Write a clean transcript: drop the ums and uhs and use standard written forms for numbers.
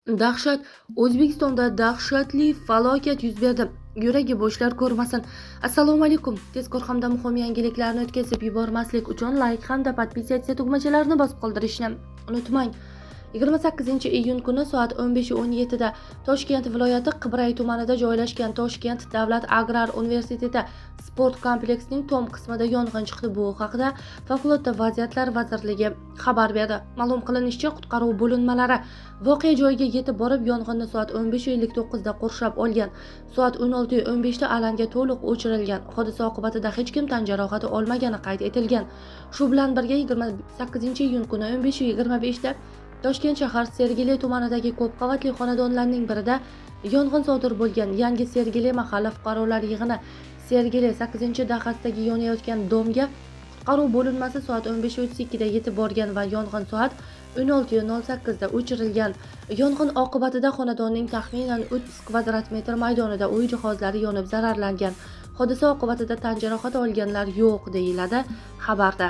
Dahshat! O'zbekistonda dahshatli falokat yuz berdi. Yuragi bo'shlar ko'rmasin. Assalomu alaykum. Tezkor hamda muhim yangiliklarni o'tkazib yubormaslik uchun like hamda подписаться tugmachalarini bosib qoldirishni unutmang. 28-iyun kuni soat 15:17 da Toshkent viloyati Qibray tumanida joylashgan Toshkent davlat agrar universiteti sport kompleksining tom qismida yong'in chiqdi. Bu haqda Favqulodda vaziyatlar vazirligi xabar berdi. Ma'lum qilinishicha, qutqaruv bo'linmalari voqea joyiga yetib borib, yong'inni soat 15:59 da qurshab olgan. Soat 16:15 da alanga to'liq o'chirilgan. Hodisa oqibatida hech kim tan jarohati olmagani qayd etilgan. Shu bilan birga 28-iyun kuni 15:25 da Toshkent shahar Sergeli tumanidagi ko'p qavatli xonadonlarning birida yong'in sodir bo'lgan. Yangi Sergeli mahalla fuqarolar yig'ini Sergeli 8-dahasidagi yonayotgan domga qutqaruv bo'linmasi soat 15:32 da yetib borgan va yong'in soat 16:08 da o'chirilgan. Yong'in oqibatida xonadonning taxminan 30 kvadrat metr maydonida uy jihozlari yonib zararlangan. Hodisa oqibatida tan jarohati olganlar yo'q, deyiladi xabarda.